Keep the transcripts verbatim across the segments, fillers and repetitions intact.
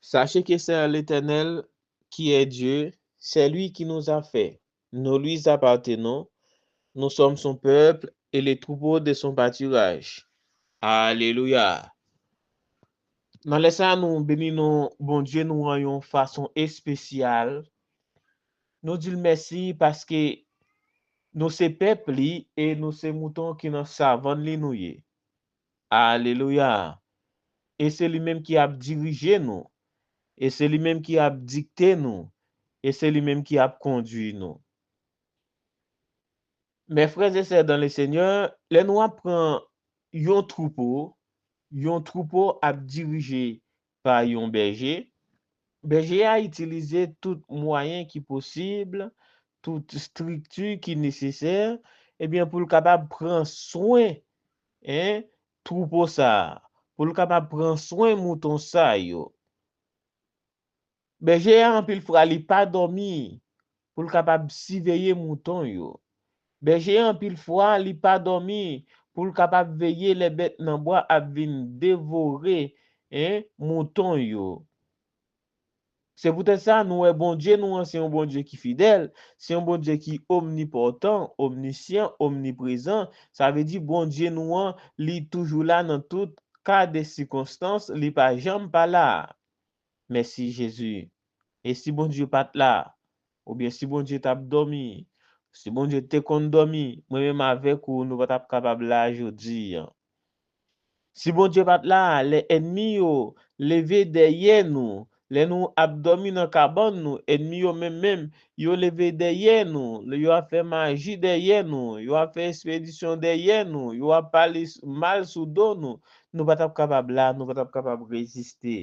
Sachez que c'est l'Éternel qui est Dieu, c'est lui qui nous a fait. Nous lui appartenons, nous sommes son peuple et les troupeaux de son pâturage. Alelouya. Nan lè sa, nou beni non Bondye nou an yon fason espesyal. Nou di l mèsi paske nou se pèp li e nou se mouton ki nan savann li nou ye. Alelouya. E se li menm ki ap dirije nou. E se li menm ki ap dikte nou. E se li menm ki ap kondui nou. Mes frères et sœurs dans le Seigneur, lè nou ap pran yon twoupo, yon twoupo ap dirije pa yon bèje, bèje a itilize tout mwayen ki posib, tout estrikti ki nesesè, ebyen, pou l kapab pran swen, en, twoupo sa a, pou l kapab pran swen mouton sa yo. Bèje a anpil fwa li pa dòmi pou l kapab siveye mouton yo. Bèje a anpil fwa li pa dòmi pou l kapab veye lè bèt nan bwa ap vin devore, en, mouton yo. Se poutèt sa, nou wè Bondye nou an se yon Bondye ki fidèl, se yon Bondye ki omnipòtan, omnisyan, omniprezan. Sa vle di Bondye nou an, li toujou la nan tout ka de sikonstans, li pa janm pa la. Mèsi, Jezi. E si Bondye pa t la, oubyen si Bondye t ap dòmi, si Bondye te konn dòmi, mwen menm avèk ou, nou pa t ap kapab la jodi a. Si Bondye pa t la, lè ènmi yo leve dèyè nou, lè nou ap dòmi nan kabann nou, ènmi yo menm menm, yo leve dèyè nou, yo ap fè maji dèyè nou, yo ap fè espedisyon dèyè nou, yo ap pale s-, mal sou do nou, nou pa t ap kapab la, nou pa t ap kapab reziste.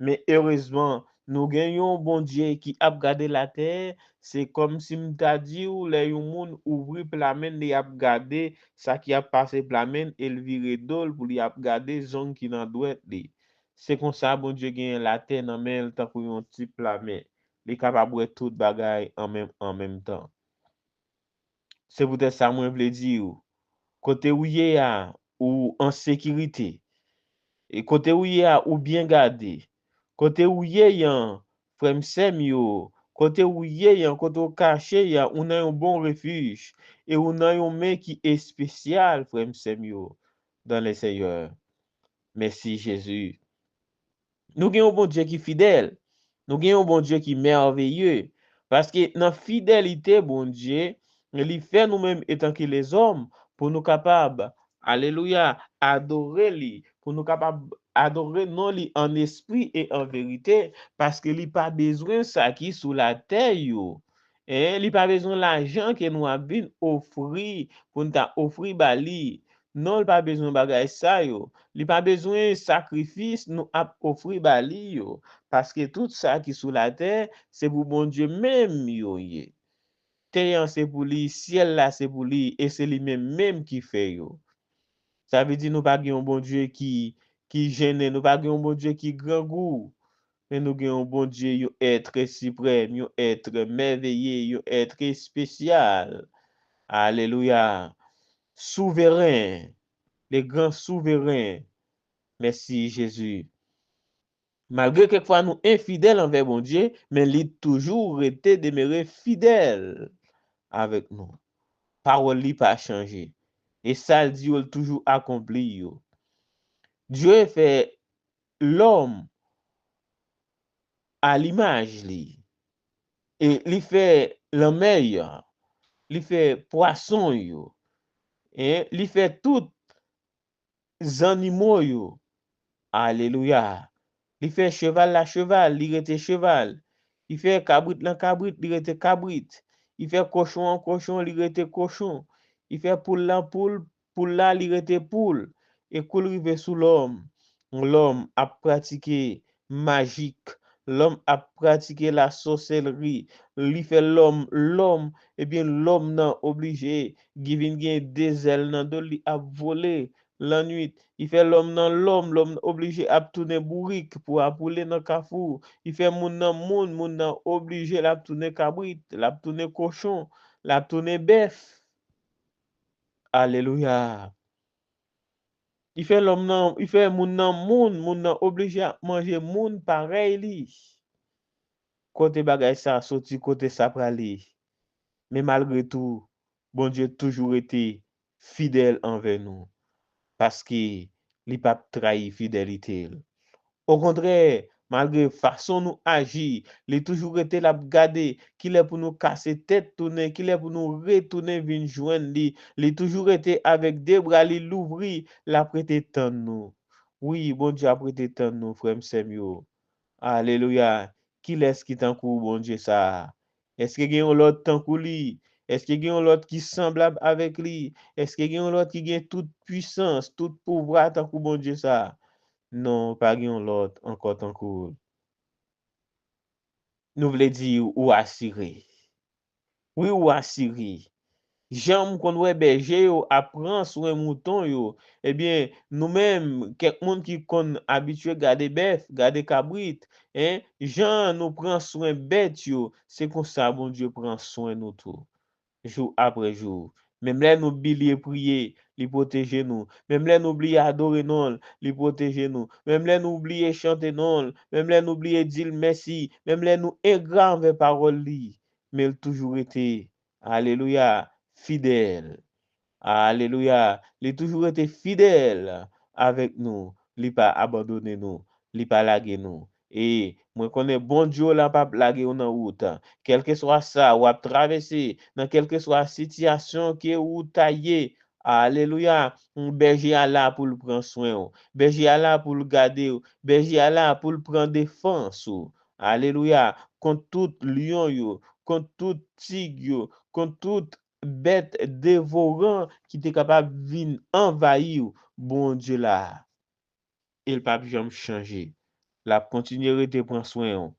Men erezman, nou gen yon Bondye ki ap gade latè. Se kòmsi m ta di w, lè yon moun ouvri plamen l, li ap gade sa ki ap pase plamen l e l vire do l pou li ap gade zong ki nan dwèt li. Se konsa Bondye genyen latè nan men l tankou yon ti plamen. Li kapab wè tout bagay an menm, an menm tan. Se poutèt sa mwen vle di w, kote ou ye a, ou an sekirite. E kote ou ye a, ou byen gade. Kote ou ye an, frè m, sè m yo, kote ou ye an, kote ou kache a, ou nan yon bon refij. E ou nan yon men ki espesyal, frè m, sè m yo, dans le Seigneur. Mèsi, Jezi. Nou gen yon Bondye ki fidèl. Nou gen yon Bondye ki mèveye. Paske nan fidelite Bondye, li fè nou menm etan ke lezòm pou nou kapab, alelouya, adore li, pou nou kapab adore non li an espri e an verite, paske li pa bezwen sa ki sou latè yo. En, li pa bezwen lajan ke nou ap vin ofri pou n ta ofri ba li. Non, l pa bezwen bagay sa yo. Li pa bezwen sakrifis nou ap ofri ba li yo. Paske tout sa ki sou latè, se pou Bondye menm yo ye. Tè an se pou li, syèl la se pou li, e se li menm menm ki fè yo. Sa vle di nou pa gen yon Bondye ki, ki jennen, nou pa gen yon Bondye ki grangou. Men nou gen yon Bondye, yon èt siprèm, yon èt mèveye, yon èt espesyal. Alelouya. Souveren, le gran souveren. Mèsi, Jezi. Malgre kèk fwa nou enfidèl anvè Bondye, men li toujou rete demere fidèl avèk nou. Pawòl li pa chanje. E sa l di yo, l toujou akonpli yo. Dye fè lòm a limaj li. E li fè lanmè a, li fè pwason yo, e li fè tout zannimo yo. Alelouya. Li fè cheval la cheval, li rete cheval. Li fè kabrit lan kabrit, li rete kabrit. Li fè kochon an kochon, li rete kochon. Li fè poul lan poul, poul la, li rete poul. E kou l rive sou lòm, lòm ap pratike majik, lòm ap pratike lasòsèlri. Li fè lòm, lòm, ebyen, lòm nan oblije, li vin gen de zèl nan do l, li ap vole lannwit. Li fè lòm nan lòm, lòm nan oblije ap tounen bourik pou ap woule nan kafou. Li fè moun nan moun, moun nan oblije l ap tounen kabrit, l ap tounen kochon, l ap tounen bèf. Alelouya. Li fè lòm nan, li fè moun nan moun, moun nan oblije ap manje moun parèy li. Kote bagay sa soti, kote sa prale? Men malgre tou, Bondye toujou rete fidèl anvè nou, paske li p ap trayi fidelite l. Okontrè, malgre fason nou aji, li toujou rete l ap gade kilè pou nou kase tèt tounen, kilè pou nou retounen vin jwenn li. Li toujou rete avèk de bra li louvri, l ap rete tann nou. Wi, Bondye ap rete tann nou, frè m, sè m yo. Alelouya! Kilès ki tankou Bondye sa a? Èske gen yon lòt tankou li? Èske gen yon lòt ki sanblab avèk li? Èske gen yon lòt ki gen tout pwisans, tout pouvwa tankou Bondye sa a? Non, pa gen yon lòt ankò tankou l. Nou vle di ou asire. Wi, ou asire. Jan m konn wè bèje yo ap pran swen mouton yo, ebyen, nou menm, kèk moun ki konn abitye gade bèf, gade kabrit, en, jan nou pran swen bèt yo, se konsa Bondye pran swen nou tou, jou apre jou. Menm lè nou bliye priye, li pwoteje nou. Menm lè nou bliye adore non l, li pwoteje nou. Menm lè nou bliye chante non l, menm lè nou bliye di l mèsi, menm lè nou engra anvè pawòl li, men l toujou rete, alelouya, fidèl. Alelouya, li toujou rete fidèl avèk nou. Li pa abandone nou, li pa lage nou. E mwen konnen Bondye w la p ap lage w nan wout. Kèlkeswa sa w ap travèse, nan kèlkeswa sitiyasyon ke ou ta ye, alelouya, bèje a la pou l pran swen w. Bèje a la pou l gade w. Bèje a la pou l pran defans ou. Alelouya, kont tout lyon yo, kont tout tig yo, kont tout bèt devoran ki te kapab vin anvayi w, Bondye la. E l p ap janm chanje. L ap kontinye rete pran swen w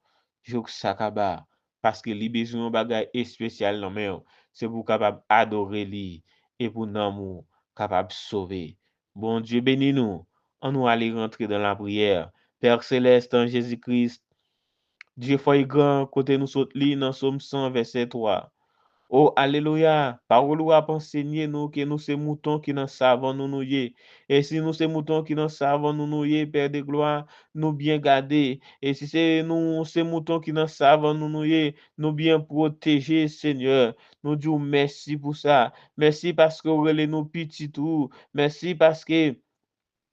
jouk sa kaba, paske li bezwen yon bagay espesyal nan men w. Se pou w kapab adore li e pou nanm ou kapab sove. Bondye beni nou. Ann nou ale rantre dan lapriyè. Pè Selès, an Jezi Kris, Dye fò e gran, kote nou sot li nan Sòm san, vèsè twa. O, alelouya! Pawòl ou ap ansenye nou ke nou se mouton ki nan savann ou nou ye. E si nou se mouton ki nan savann ou nou ye, Pè de glwa, nou byen gade. E si se nou se mouton ki nan savann ou nou ye, nou byen pwoteje, Senyè. Nou di w mèsi pou sa. Mèsi paske w rele nou pitit ou. Mèsi paske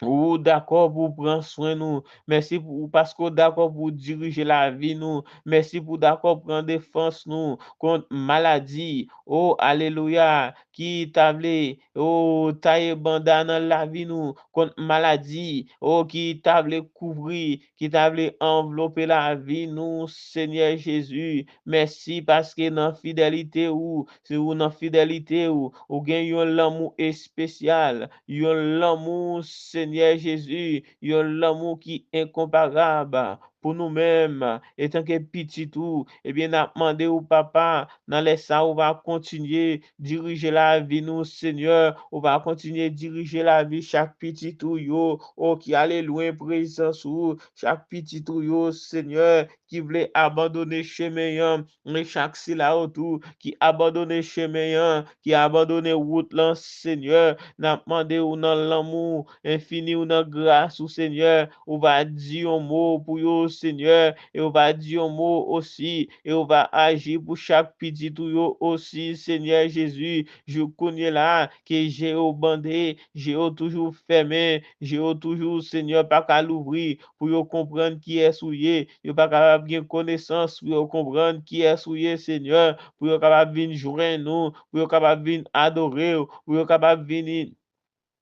ou dakò pou w pran swen nou. Mèsi pou, paske w dakò pou w dirije lavi nou. Mèsi pou w dakò pran defans nou kont maladi. O, alelouya, ki ta vle, o, taye banda nan lavi nou, kont maladi, o, ki ta vle kouvri, ki ta vle anvlope lavi nou, Senyè Jezi. Mèsi paske nan fidelite ou, si ou nan fidelite ou, ou gen yon lanmou espesyal, yon lanmou, Senyè Jezi, yon lanmou ki enkonparab pou nou menm, etanke pitit ou, ebyen, n ap mande w, Papa, nan lè sa, ou va kontinye dirije lavi nou, Senyè, ou va kontinye dirije lavi chak pitit ou yo, o, ki ale lwen prezans ou, chak pitit ou yo, Senyè, ki vle abandone chemen an, e chak sila yo tou ki abandone chemen an, ki abandone wout lan, Senyè, n ap mande w nan lanmou enfini w, nan gras ou, Senyè, ou va di yon mo pou yo, Senyè, e ou va di yon mo osi, e ou va aji pou chak pitit ou yo osi, Senyè Jezi, jouk kounye la, ke je yo bande, je yo toujou fèmen, je yo toujou, Senyè, pa ka louvri, pou yo konprann kiyès ou ye. Yo pa kapab gen konesans pou yo konprann kiyès ou ye, Senyè, pou yo kapab vin jwenn ou, pou yo kapab vin adore w, pou yo kapab vin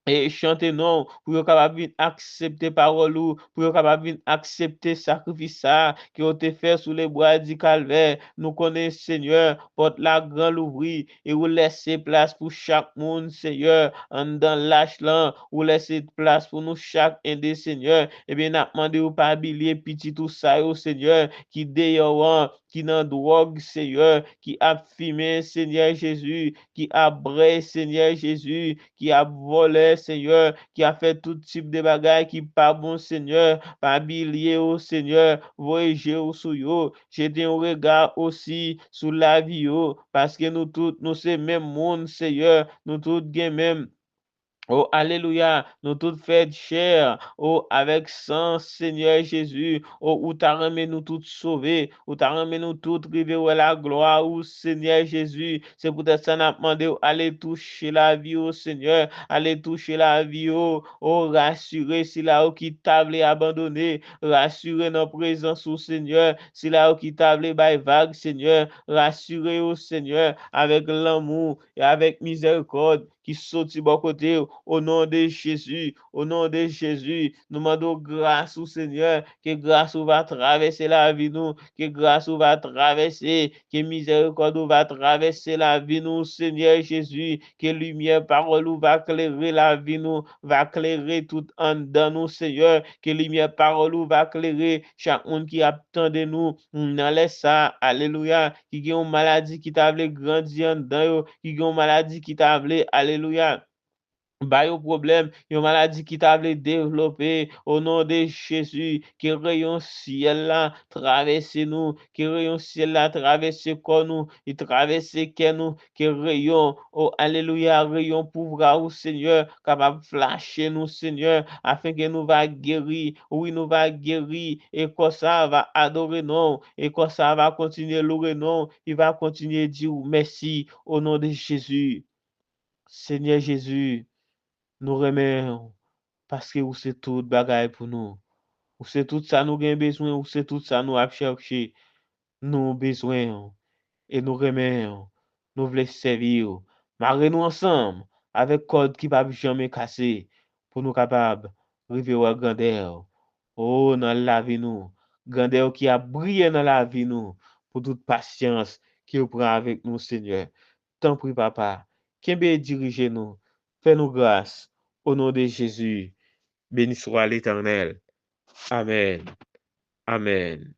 e chante non w, pou yo kapab vin aksepte pawòl ou, pou yo kapab vin aksepte sakrifis sa a ke w te fè sou lebwa di Kalvè. Nou konnen, Senyè, pòt la gran louvri, e ou lèse plas pou chak moun, Senyè, anndan lach lan, ou lèse plas pou nou chak ede, Senyè. Ebyen, n ap mande w pa bliye pitit ou sa yo, Senyè, ki deyò an, ki nan dwòg, Senyè, ki ap fimen, Senyè Jezi, ki ap brè, Senyè Jezi, ki ap vòlè, Senyè, ki ap fè tout tip de bagay ki pa bon, Senyè. Pa bliye yo, Senyè, voye je w sou yo. Jete yon rega osi sou lavi yo, paske nou tout, nou se menm moun, Senyè. Nou tout gen menm O alelouya, nou tout fèt chè, o avèk san Senyè Jezi, o ou ta renmen nou tout sove, ou ta renmen nou tout rive wè laglwa ou Senyè Jezi. Se poutèt sa n ap mande w ale touche lavi yo Senyè, ale touche lavi yo, o rasire sila yo ki ta vle abandone, rasire nan prezans ou Senyè, sila yo ki ta vle bay vag Senyè, rasire yo Senyè, avèk lanmou e avèk mizèrikòd ki soti bò kote w, o non de Jezi, o non de Jezi, nou mande w gras ou Senyè, ke gras ou va travèse lavi nou, ke gras ou va travèse, ke mizèrikòd ou va travèse lavi nou Senyè Jezi, ke limyè pawòl ou va klere lavi nou, va klere tout anndan nou Senyè, ke limyè pawòl ou va klere chak moun ki ap tande nou nan lè sa, alelouya, ki gen yon maladi ki ta vle grandi anndan yo, ki gen yon maladi ki ta vle, alelouya, ba yo pwoblèm, yon maladi ki ta vle devlope, o non de Jezi, ke reyon syèl la travèse nou, ke reyon syèl la travèse kò nou, e travèse kè nou, ke reyon, o alelouya, reyon pouvwa ou Senyè, kapab flache nou Senyè, afen ke nou va geri, wi nou va geri, e kò sa va adore non w, e kò sa va kontinye loure non w, li va kontinye di w mèsi, o non de Jezi. Senyè Jezi, nou renmen w, paske ou se tout bagay pou nou. Ou se tout sa nou gen bezwen, ou se tout sa nou ap chèche. Nou bezwen w, e nou renmen w, nou vle sèvi w. Mare nou ansanm avèk kòd ki p ap janmen kase, pou nou kapab rive wè grandè w. O, nan lavi nou, grandè w ki ap briye nan lavi nou, pou tout pasyans ke w pran avèk nou, Senyè. Tanpri, Papa, kenbe e dirije nou, fè nou gras, o non de Jezi. Beni swa Letènèl. Amèn. Amèn.